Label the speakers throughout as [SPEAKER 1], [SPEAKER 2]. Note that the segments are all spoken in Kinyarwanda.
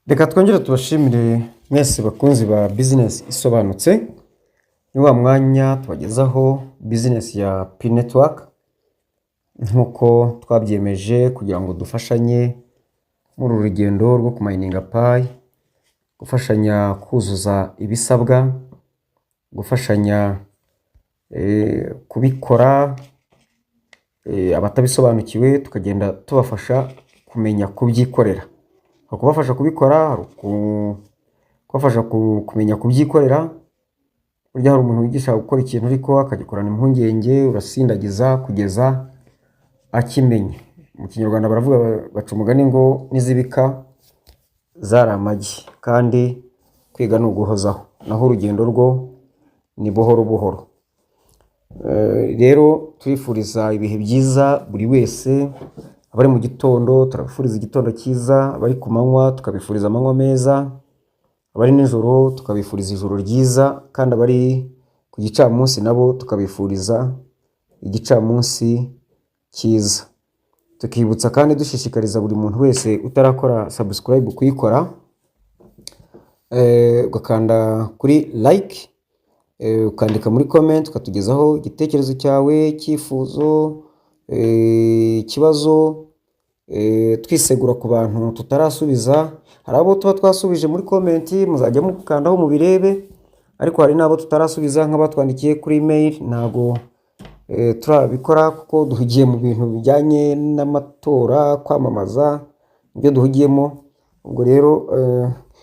[SPEAKER 1] Reka twongere tubashimire mwese bakunzi ba Bizinesi Isobanutse. Ni wa mwanya tubagezaho bizinesi ya Pi Network nk'uko twabyemeje, kugira ngo dufashanye muri uru rugendo rwo kumayininga Pi, gufashanya kuzuza ibisabwa, gufashanya kubikora, abatabisobanukiwe tukagenda tubafasha kumenya kubyikorera. Hari ukubafasha kubikora, hari kubafasha kumenya kubyikorera. Burya hari umuntu wigisha gukora ikintu ariko akagikorana impungenge, urasindagiza kugeza akimenye. Mu Kinyarwanda baravuga, baca umugani ngo "N'izibika zari amagi", kandi kwiga ni uguhozaho, naho urugendo rwo ni buhoro buhoro. Rero turifuriza ibihe byiza buri wese. Abari mu gitondo turabifuriza igitondo cyiza, abari ku manywa tukabifuriza amanywa meza, abari nijoro tukabifuriza ijoro ryiza, kandi abari ku gicamunsi nabo tukabifuriza igicamunsi cyiza. Tukibutsa kandi dushishikariza buri muntu wese utarakora subscribe kuyikora, ugakanda kuri like, ukandika muri comment, ukatugezaho igitekerezo cyawe, icyifuzo, ikibazo, twisegura ku bantu tutarasubiza. Hari abo tuba twasubije muri comment, muzajya mukandaho mubirebe, ariko hari n'abo tutarasubiza nk'abatwandikiye kuri email, ntabwo turabikora kuko duhugiye mu bintu bijyanye n'amatora, kwamamaza, nibyo duhugiyemo. Ubwo rero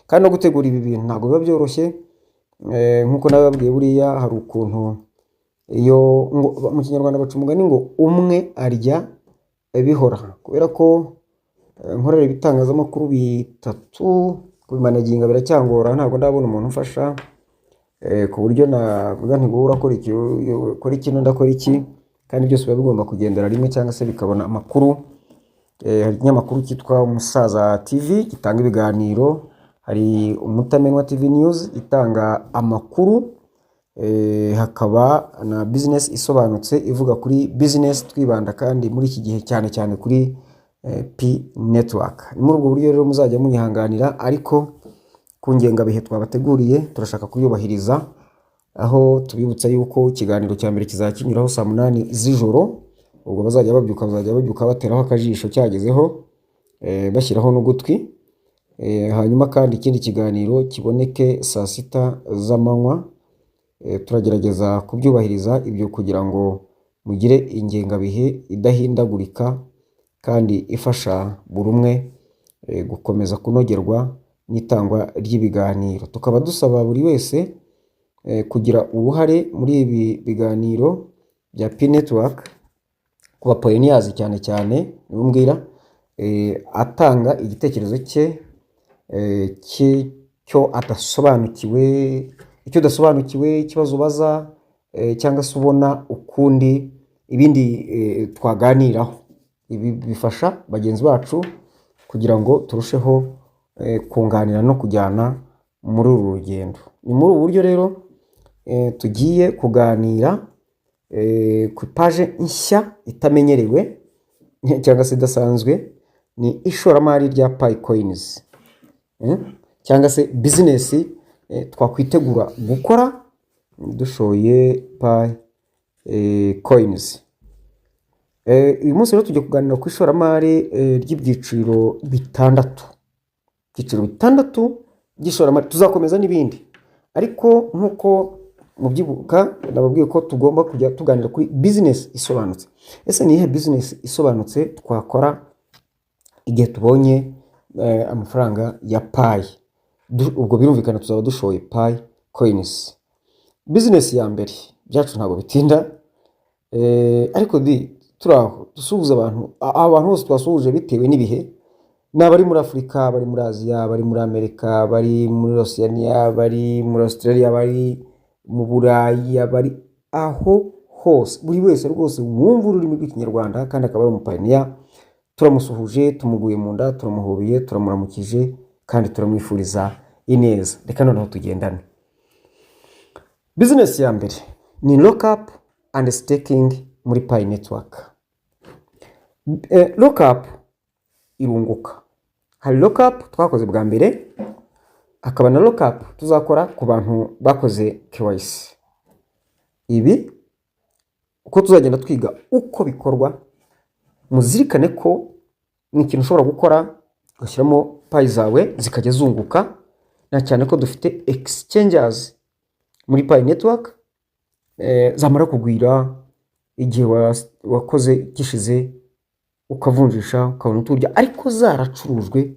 [SPEAKER 1] kandi no gutegura ibi bintu ntabwo biba byoroshye, nk'uko nabibabwiye. Buriya hari ukuntu iyo mu Kinyarwanda baca umugani ngo "Umwe arya bihora". Kubera ko nkorera ibitangazamakuru bitatu, kubimanaginga biracyangora, ntabwo ndabona umuntu umfasha ku buryo navuga nti wowe urakora iki, ukora iki, n'undi akora iki, kandi byose biba bigomba kugendera rimwe cyangwa se bikabona amakuru. Hari ikinyamakuru cyitwa Umusaza TV gitanga ibiganiro, hari Umutamenwa TV News itanga amakuru, hakaba na Business Isobanutse ivuga kuri business, twibanda kandi muri iki gihe cyane cyane kuri Pi Network. Ni muri ubwo buryo rero muzajya munyihanganira, ariko ku ngengabihe twabateguriye turashaka kuyubahiriza, aho tubibutsa yuko ikiganiro cya mbere kizajya kinyuraho saa 8 z'ijoro. Ubwo bazajya babyuka bateraho akajisho cyagezeho, bashyiraho n'ugutwi. Hanyuma kandi ikindi kiganiro kiboneke saa 6 z'amanywa. Turagerageza kubyubahiriza ibyo kugira ngo mugire ingengabihe idahindagurika kandi ifasha buri umwe gukomeza kunogerwa n'itangwa ry'ibiganiro. Tukaba dusaba buri wese kugira uruhare muri ibi biganiro bya Pi Network, ku ba pioneers cyane cyane nibo mbwira, atanga igitekerezo cye cy'icyo adasobanukiwe, icyo udasobanukiwe, ikibazo ubaza, cyangwa se ubona ukundi ibindi twaganiraho. Ibi bifasha bagenzi bacu kugira ngo turusheho kunganira no kujyana muri uru rugendo. Ni muri ubu buryo rero tugiye kuganira ku ipaje nshya itamenyerewe cyangwa se idasanzwe, ni ishoramari rya Pi coins cyangwa se bizinesi twakwitegura gukora dushoye Pi coins. Uyu munsi rero tugiye kuganira ku ishoramari ry'ibyiciro bitandatu, ibyiciro bitandatu by'ishoramari. Tuzakomeza n'ibindi, ariko nk'uko mubyibuka nababwiye ko tugomba kujya tuganira kuri bizinesi isobanutse. Ese ni iyihe bizinesi isobanutse twakora igihe tubonye amafaranga ya Pi? Ubwo birumvikana tuzaba dushoye Pi coins. Bizinesi ya mbere, byacu ntabwo bitinda, ariko di turi aho dusuhuza abantu, abantu bose twasuhuje bitewe n'ibihe, ni abari muri Afurika, abari muri Aziya, abari muri Amerika, abari muri Osiyaniya, abari muri Australia, abari mu Burayi, abari aho hose, buri wese rwose wumva ururimi rw'Ikinyarwanda kandi akaba ari umupioneer, turamusuhuje, tumuguye mu nda, turamuhobeye, turamuramukije kandi turamwifuriza ineza. Reka noneho tugendane. Bizinesi ya mbere ni lockup and staking muri Pi Network. Lockup irunguka. Hari lockup twakoze bwa mbere, hakaba na lockup tuzakora ku bantu bakoze KYC. Ibi uko tuzagenda twiga uko bikorwa, muzirikane ko ni ikintu ushobora gukora ugashyiramo Pi zawe zikajya zunguka, na cyane ko dufite exchanges muri Pi Network, zamara kugwira igihe wakoze gishize ukavunjisha ukabona uturya, ariko zaracurujwe,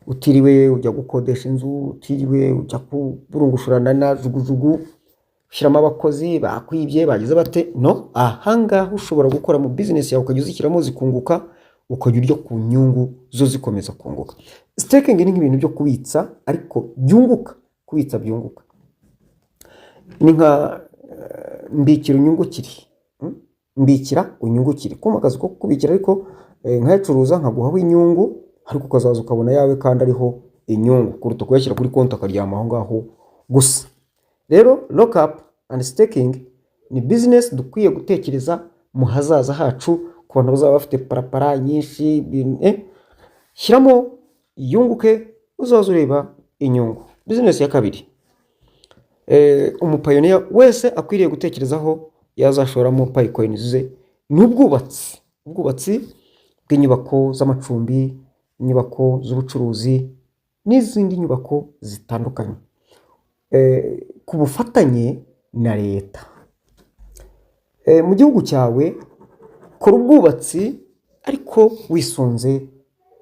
[SPEAKER 1] utiriwe ujya gukodesha inzu, utiriwe ujya kuburungushurana na jugujugu, ushyiramo abakozi bakwibye bagize bate. No ahangaha ushobora gukora mu bizinesi yawe ukajya uzishyiramo zikunguka, ukajya urya ku nyungu zo zikomeza kunguka. Staking ni nk'ibintu byo kubitsa ariko byunguka, kubitsa byunguka ni nka mbikira unyungukire. Mbikira unyungukire, kumpa akazi ko kubikira ariko nkayacuruza nkaguhaho inyungu, ariko ukazaza ukabona yawe kandi ariho inyungu kuruta kuyashyira kuri konti akaryama aho ngaho gusa. Rero lockup and staking ni business dukwiye gutekereza mu hazaza hacu ku bantu bazaba bafite parapara nyinshi. Shyiramo yunguke, uzaza ureba inyungu. Business ya kabiri umupioneer wese akwiriye gutekerezaho yazashoramo Pi coins ze ni ubwubatsi, ubwubatsi bw'inyubako z'amacumbi, inyubako z'ubucuruzi n'izindi nyubako zitandukanye, ku bufatanye na leta. Mu gihugu cyawe kora ubwubatsi ariko wisunze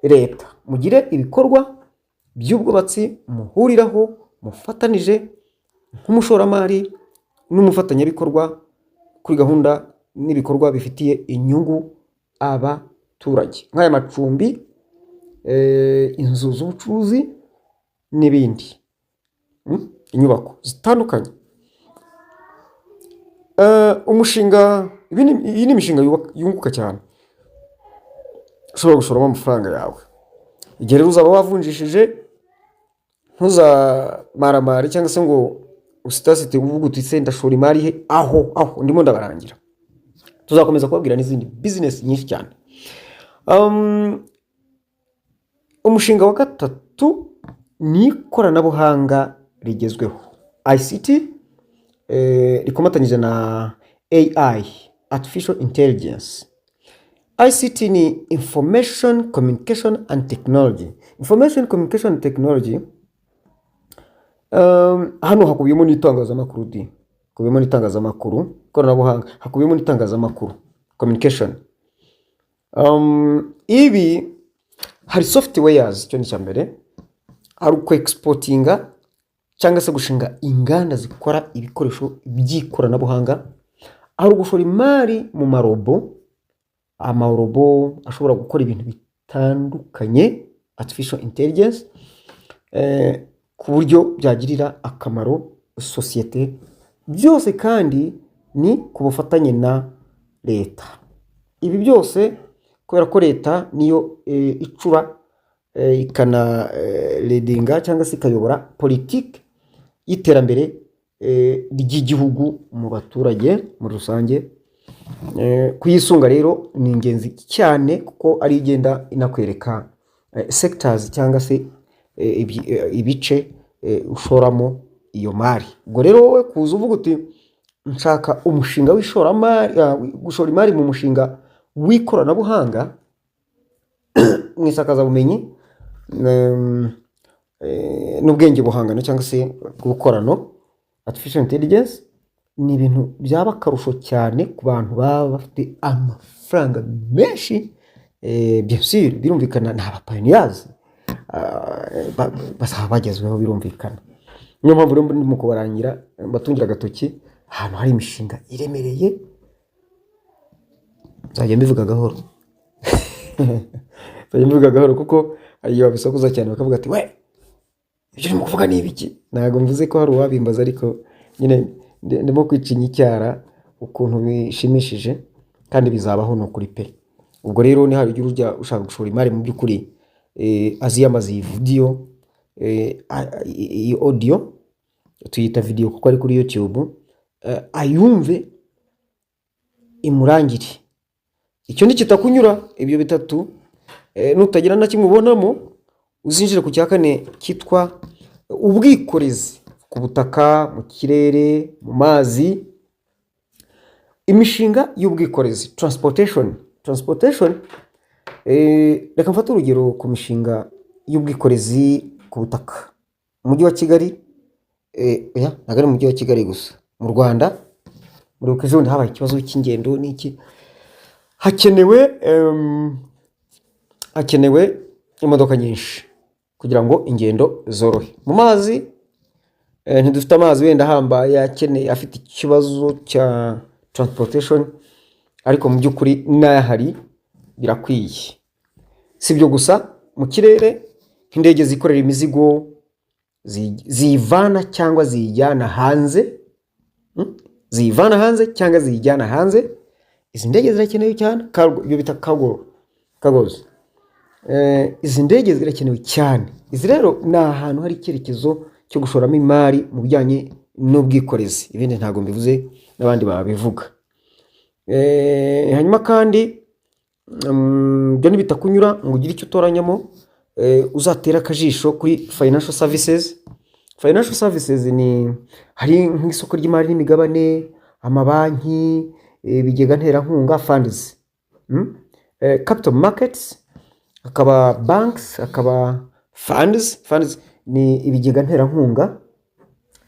[SPEAKER 1] leta, mugire ibikorwa by'ubwubatsi muhuriraho mufatanije nk'umushoramari n'umufatanyabikorwa kuri gahunda n'ibikorwa bifitiye inyungu abaturage, nk'aya macumbi, inzu z'ubucuruzi n'ibindi. Inyubako zitandukanye. Umushinga iyi ni imishinga yunguka cyane, ushobora gushoramo amafaranga yawe. Igihe rero uzaba wavunjishije, ntuzamaramare cyangwa se ngo usitasite uvuga uti: "Se ndashora imari he?" Aho ndimo ndabarangira, tuzakomeza kubabwira n'izindi bizinesi nyinshi cyane. Umushinga wa gatatu ni ikoranabuhanga rigezweho, ICT, rikomatanyije na AI, artificial intelligence. ICT ni information communication and technology. Information communication and technology, hano hakubiyemo n'itangazamakuru di, hakubiyemo n'itangazamakuru, ikoranabuhanga hakubiyemo n'itangazamakuru, communication. Ibi hari softwares, icyo ni icya mbere. Hari uku exportinga cyangwa se gushinga inganda zikora ibikoresho by'ikoranabuhanga, hari ugushora imari mu marobo, amarobo ashobora gukora ibintu bitandukanye, artificial intelligence, ku buryo byagirira akamaro sosiyete. Byose kandi ni ku bufatanye na leta. Ibi byose kubera ko leta niyo icura, ikana leadinga cyangwa se ikayobora politiki y'iterambere ry'igihugu mu baturage muri rusange. Kuyisunga rero ni ingenzi cyane kuko ari igenda inakwereka sectors cyangwa se ibice ushoramo iyo mari. Ubwo rero wowe kuza uvuga uti: "Nshaka umushinga w'ishoramari, gushora imari mu mushinga w'ikoranabuhanga mu isakazabumenyi n'ubwenge buhangano cyangwa se bw'ubukorano, artificial intelligence", ni ibintu byaba akarusho cyane ku bantu baba bafite amafaranga menshi. Bien sûr, birumvikana, ni abapioneers bazaba bagezweho, birumvikana. Niyo mpamvu rero ndimo kubarangira, mbatungira agatoki ahantu hari imishinga iremereye. Nzajya mbivuga gahoro, nzajya mbivuga gahoro, kuko hari igihe babisakuza cyane bakavuga ati: "We, ibyo urimo kuvuga ni ibiki?" Ntabwo mvuze ko hari uwabimbaza, ariko nyine ndimo kwicinya icyara ukuntu bishimishije kandi bizabaho, ni ukuri pe. Ubwo rero nihagira ujya ushaka gushora imari mu by'ukuri, aziyambaza iyi video, iyi audio tuyita video kuko ari kuri YouTube, ayumve imurangire. Icyo nikitakunyura, ibyo bitatu, nutagira na kimwe ubonamo. Uzinjire ku cya kane cyitwa ubwikorezi ku butaka, mu kirere, mu mazi, imishinga y'ubwikorezi, transportation. Transportation, reka mfate urugero ku mishinga y'ubwikorezi ku butaka. Umujyi wa Kigali, oya, ntabwo ari umujyi wa Kigali gusa, mu Rwanda muribuka ejo bundi habaye ikibazo cy'ingendo n'iki, hakenewe imodoka nyinshi kugira ngo ingendo zorohe. Mu mazi, ntidufite amazi wenda ahambaye akeneye, afite ikibazo cya transportation, ariko mu by'ukuri n'ayahari birakwiye. Si ibyo gusa, mu kirere nk'indege zikorera imizigo ziyivana cyangwa ziyijyana hanze, ziyivana hanze cyangwa ziyijyana hanze, izi ndege zirakenewe cyane, cargo, ibyo bita cargo, cargos. Izi ndege zirakenewe cyane. Izi rero ni ahantu hari icyerekezo cyo gushoramo imari mu bijyanye n'ubwikorezi. Ibindi ntabwo mbivuze, n'abandi babivuga. Hanyuma kandi ibyo nibitakunyura ngo ugire icyo utoranyamo, uzatere akajisho kuri financial services. Financial services ni hari nk'isoko ry'imari n'imigabane, amabanki, ibigega nterankunga, funds, Capital markets, hakaba banks, hakaba funds. Funds ni ibigega nterankunga.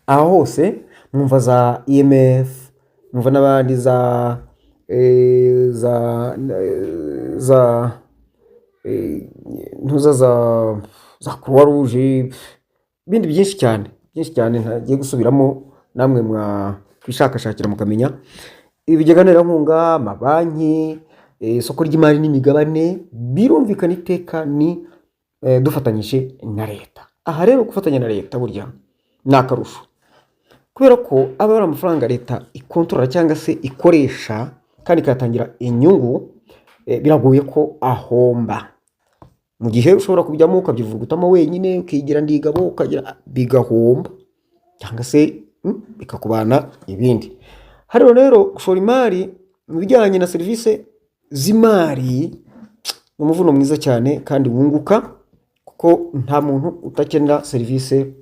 [SPEAKER 1] Aho hose mwumva za IMF, mwumva n'abandi za ntuza za Croix Rouge, ibindi byinshi cyane, byinshi cyane ntagiye gusubiramo, namwe mwakwishakashakira mukamenya. Ibigega nterankunga, amabanki, isoko ry'imari n'imigabane, birumvikana iteka ni dufatanyije na leta. Aha rero gufatanya na leta burya ni akarusho, kubera ko aba ari amafaranga leta ikontorora cyangwa se ikoresha kandi ikayatangira inyungu, biragoye ko ahomba. Mu gihe ushobora kubijyamo ukabyivugutamo wenyine, ukigira ndigabo, ukagira bigahomba cyangwa se bikakubana ibindi. Hano rero gushora imari mu bijyanye na serivisi z'imari ni umuvuno mwiza cyane kandi wunguka, kuko nta muntu udakenera serivisi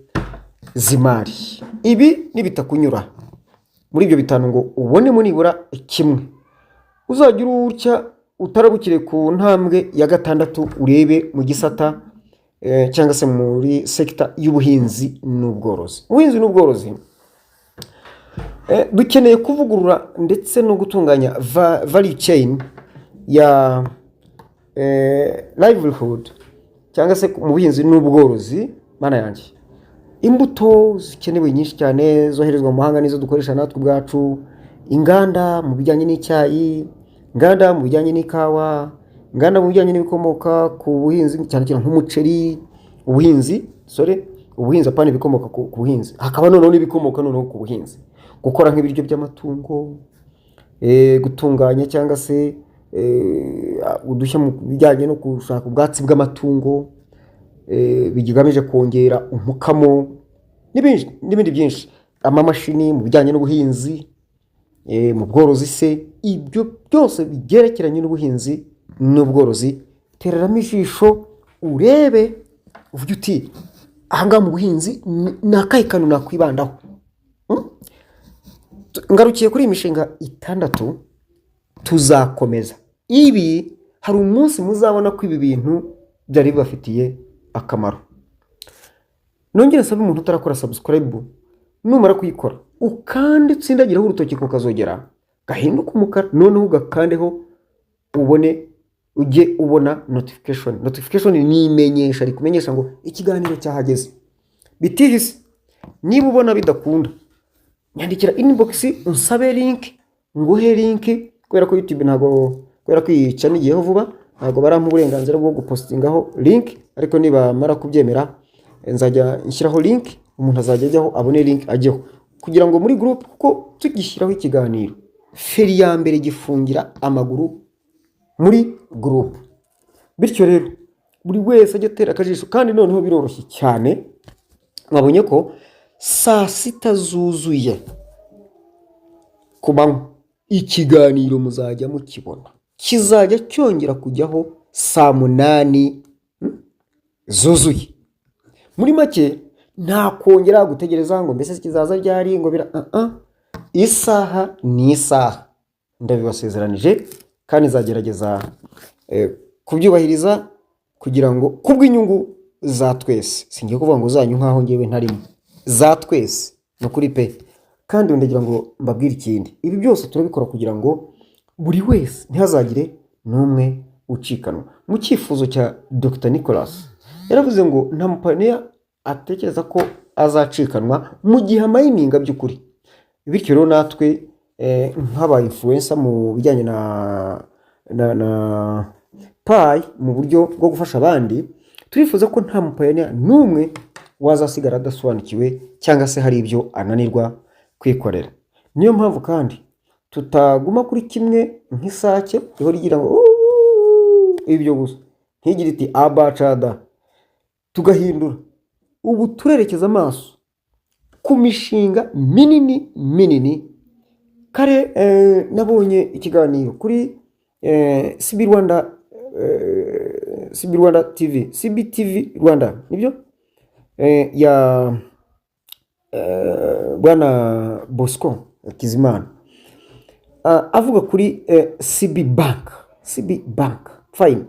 [SPEAKER 1] z'imari. Ibi nibitakunyura muri ibyo bitanu ngo ubonemo nibura kimwe, uzajya urutya utarabukire ku ntambwe ya gatandatu, urebe mu gisata cyangwa se muri sector y'ubuhinzi n'ubworozi. Ubuhinzi n'ubworozi, dukeneye kuvugurura ndetse no gutunganya value chain ya livelihood cyangwa se mu buhinzi n'ubworozi. Mana yanjye, imbuto zikenewe nyinshi cyane zoherezwa mu mahanga n'izo dukoresha natwe ubwacu, inganda mu bijyanye n'icyayi, inganda mu bijyanye n'ikawa, inganda mu bijyanye n'ibikomoka ku buhinzi, cyane cyane nk'umuceri, ubuhinzi, sorry, ubuhinzi apana ibikomoka ku buhinzi, hakaba noneho n'ibikomoka noneho ku buhinzi, gukora nk'ibiryo by'amatungo, gutunganya cyangwa se udushya mu bijyanye no gushaka ubwatsi bw'amatungo bigamije kongera umukamo n'ibindi byinshi, amamashini mu bijyanye n'ubuhinzi, mu bworozi se, ibyo byose byerekeranye n'ubuhinzi n'ubworozi, tereramo ijisho urebe, uvuge uti: "Ahangaha mu buhinzi ni akahe kantu nakwibandaho?" Ngarukiye kuri iyi mishinga itandatu, tuzakomeza ibi. Hari umunsi muzabona ko ibi bintu byari bibafitiye akamaro. Nongere nsabe umuntu utarakora subscribe, numara kuyikora ukande utsindagireho urutoki ku kazogera gahinduka umukara, noneho ugakandeho ubone ujye ubona notification. Notification ni imenyesha rikumenyesha ngo ikiganiro cyahageze. Bitihise, niba ubona bidakunda, nyandikira inbox unsabe link, nguhe link, kubera ko YouTube ntabwo, kubera ko iyi channel igiyeho vuba, ntabwo barampa uburenganzira bwo gupostingaho link, ariko nibamara kubyemera nzajya nshyiraho link, umuntu azajya ajyaho abone link ajyeho kugira ngo muri group, kuko tugishyiraho ikiganiro feri ya mbere gifungira amaguru muri group. Bityo rero buri wese ajya atera akajisho, kandi noneho biroroshye cyane. Mwabonye ko saa 6 zuzuye ku manywa ikiganiro muzajya mukibona, kizajya cyongera kujyaho saa 8. zuzuye. Muri make, nta kongera gutegereza ngo mbese kizaza ryari, ngo bira isaha ni isaha. Ndabibasezeranije kandi nzagerageza kubyubahiriza kugira ngo kubw'inyungu za twese. Singiye kuvuga ngo zanyu nkaho ngewe ntarimo, za twese, ni ukuri pe. Kandi ndagira ngo mbabwire ikindi: ibi byose turabikora kugira ngo buri wese, ntihazagire n'umwe ucikanwa. Mu cyifuzo cya Dr Nicholas yaravuze ngo nta mupioneer atekereza ko azacikanwa mu gihe amayininga by'ukuri. Bityo rero natwe nk'aba influencer mu bijyanye na Pi, mu buryo bwo gufasha abandi, turifuza ko nta mupioneer n'umwe wazasigara adasobanukiwe cyangwa se hari ibyo ananirwa kwikorera. Niyo mpamvu kandi tutaguma kuri kimwe nk'isake ihora igira ngo "Uuuu", ibyo gusa, ntigire iti abacada, tugahindura. Ubu turerekeza amaso ku mishinga minini minini. Kare nabonye ikiganiro kuri CB Rwanda, CB Rwanda TV, CBTV Rwanda, nibyo, ya bwana Bosco Kizimana. Avuga kuri CB Bank. CB Bank, fine,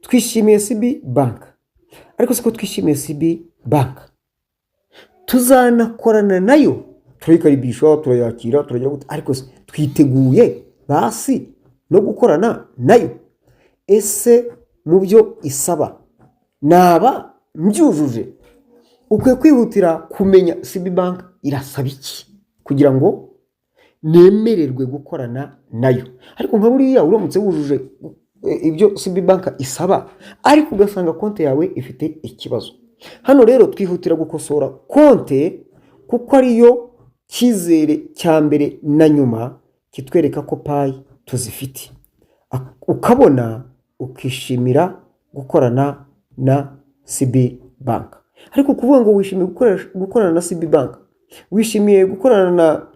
[SPEAKER 1] twishimiye CB Bank, ariko siko twishimiye CB Bank tuzanakorana nayo, turayikaribisha, turayakira, turagira gute, ariko se twiteguye basi no gukorana nayo? Ese mu byo isaba naba mbyujuje? Ukwiye kwihutira kumenya CB Bank irasaba iki kugira ngo nemererwe gukorana nayo. Ariko nka buriya uramutse wujuje ibyo CB Bank isaba, ariko ugasanga konti yawe ifite ikibazo, hano rero twihutira gukosora konti, kuko ariyo cyizere cya mbere na nyuma kitwereka ko Pi tuzifite. Ukabona ukishimira gukorana na CB Bank. Ariko kuvuga ngo wishimiye gukorana na CB Bank, wishimiye gukorana na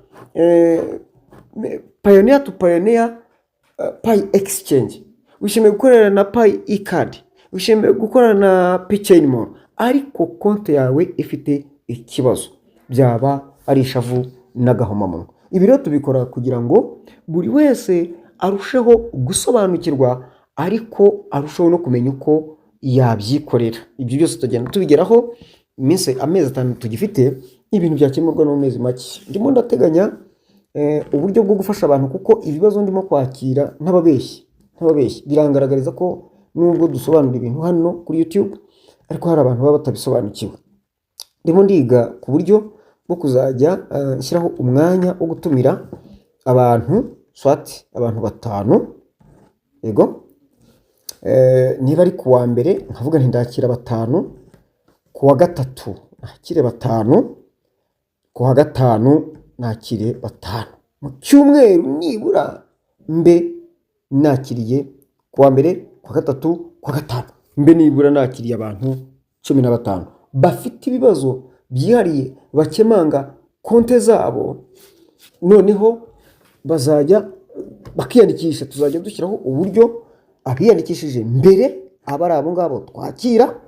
[SPEAKER 1] Pioneer to Pioneer Pi Exchange, wishimiye gukorana na Pi e-card, wishimiye gukorana na PiChain Mall, ariko konti yawe ifite ikibazo, byaba ari ishavu n'agahomamunwa. Ibi rero tubikora kugira ngo buri wese arusheho gusobanukirwa, ariko arusheho no kumenya uko yabyikorera. Ibyo byose tugenda tubigeraho. Iminsi, amezi 5 tugifite, ibintu byakemurwa no mu mezi make. Ndimo ndateganya uburyo bwo gufasha abantu, kuko ibibazo ndimo kwakira, ntababeshyi, birangaragariza ko nubwo dusobanura ibintu hano kuri YouTube, ariko hari abantu baba batabisobanukiwe. Ndimo ndiga ku buryo bwo kuzajya nshyiraho umwanya wo gutumira abantu, swati abantu batanu, yego. Niba ari ku wa mbere, nkavuga nti ndakira batanu, ku wa gatatu nakire batanu, ku wa gatanu nakire batanu, mu cyumweru nibura mbe nakiriye ku wa mbere, ku wa gatatu, ku wa gatanu, mbe nibura nakiriye abantu 15 bafite ibibazo byihariye bakemanga konte zabo. Noneho bazajya bakiyandikisha, tuzajya dushyiraho uburyo abiyandikishije mbere aba ari abo ngabo twakira,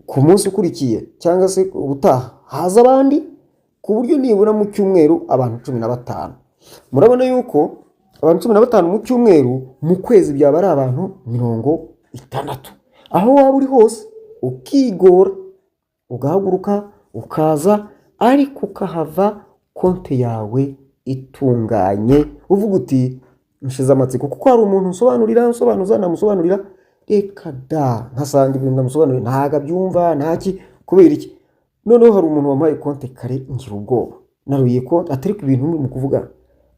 [SPEAKER 1] ku munsi ukurikiye cyangwa se ubutaha haza abandi, ku buryo nibura mu cyumweru abantu 15. Murabona yuko abantu 15 mu cyumweru, mu kwezi byaba ari abantu 60. Aho waba uri hose, ukigora, ugahaguruka, ukaza, ariko ukahava konti yawe itunganye, uvuga uti nshize amatsiko, kuko hari umuntu nsobanurira, nsobanuza, namusobanurira, reka da, nkasanga ibintu namusobanurira ntabwo abyumva, ntaki. Kubera iki? Noneho hari umuntu wampaye konti kare, ngira ubwoba, naruye konti atari ku bintu mu kuvuga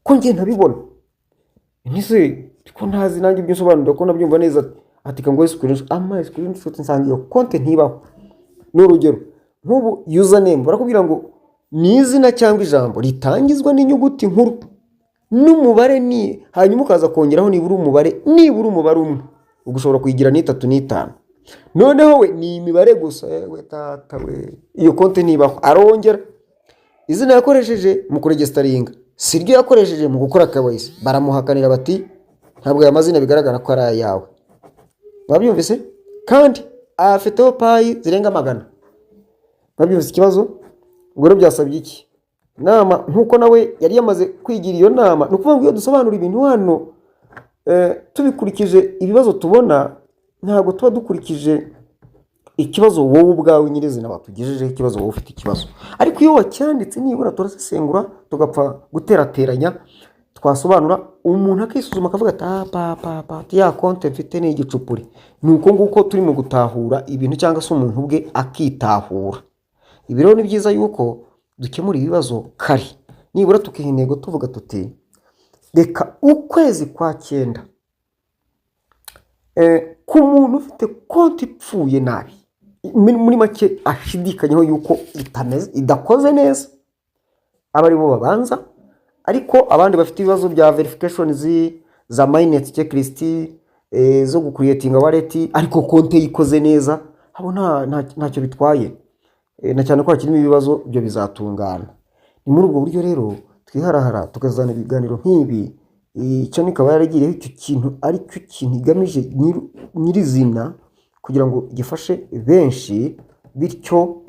[SPEAKER 1] ko njye ntabibona. Ntise ko ntazi nanjye ibyo nsobanurira ko nabyumva neza? Ati kanguhe screenshot. Amaye screenshot, nsanga iyo konti ntibaho. Ni urugero, nk'ubu username barakubwira ngo ni izina cyangwa ijambo ritangizwa n'inyuguti nkuru n'umubare, ni hanyuma ukaza kongeraho nibura umubare umwe, ubwo ushobora kuyigira n'itatu, n'itanu. Noneho we ni imibare gusa. Yewe tata we, iyo konti ntibaho. Arongera izina yakoresheje mu kuregisteringa si ryo yakoresheje mu gukora KYC, baramuhakanira bati ntabwo aya mazina bigaragara ko ari ayawe. Mwabyumvise? Kandi Afiteho Pi zirenga 100. Mwabyumvise ikibazo? Ubwo rero byasabye iki nama, nk'uko nawe yari yamaze kwigira iyo nama. Ni ukuvuga ngo iyo dusobanura ibintu hano tubikurikije ibibazo tubona, ntabwo tuba dukurikije ikibazo wowe ubwawe nyirizina watugejejeho ikibazo. Wowe ufite ikibazo, ariko iyo wacyanditse nibura turasesengura, tugapfa guterateranya, twasobanura umuntu akisuzuma, akavuga ati: "Ah, pa pa pa, ya konti mfite ni igicupuri." Ni uko nguko turi mu gutahura ibintu, cyangwa se umuntu ubwe akitahura. Ibi rero ni byiza yuko dukemura ibibazo kare, nibura tukiha intego, tuvuga tuti: "Reka ukwezi kwa cyenda, ku muntu ufite konti ipfuye nabi, muri make ashidikanyaho yuko itameze, idakoze neza, aba aribo babanza." Ariko abandi bafite ibibazo bya verifications za mainnet checklist, zo gucreatinga wallet, ariko konti yikoze neza, abo ntacyo bitwaye. Na cyane ko hakirimo ibibazo, ibyo bizatungana. Ni muri ubwo buryo rero twiharahara tukazana ibiganiro nk'ibi. Icyo ikaba yaragiriyeho icyo kintu, ari cyo kintu igamije nyirizina, kugira ngo gifashe benshi, bityo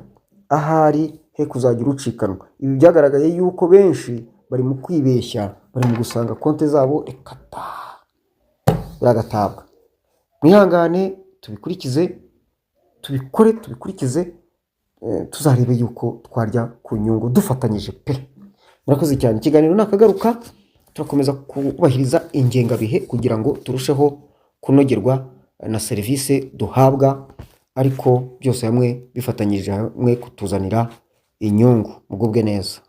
[SPEAKER 1] ahari he kuzagira ucikanwa. Ibi byagaragaye yuko benshi bari mu kwibeshya, bari mu gusanga konti zabo reka ta, biragatabwa. Mwihangane, tubikurikize, tubikore, tubikurikize, tuzarebe yuko twarya ku nyungu dufatanyije pe. Murakoze cyane. Ikiganiro nakagaruka. Turakomeza kubahiriza ingengabihe kugira ngo turusheho kunogerwa na serivisi duhabwa, ariko byose hamwe bifatanyije hamwe kutuzanira inyungu. Mugubwe neza.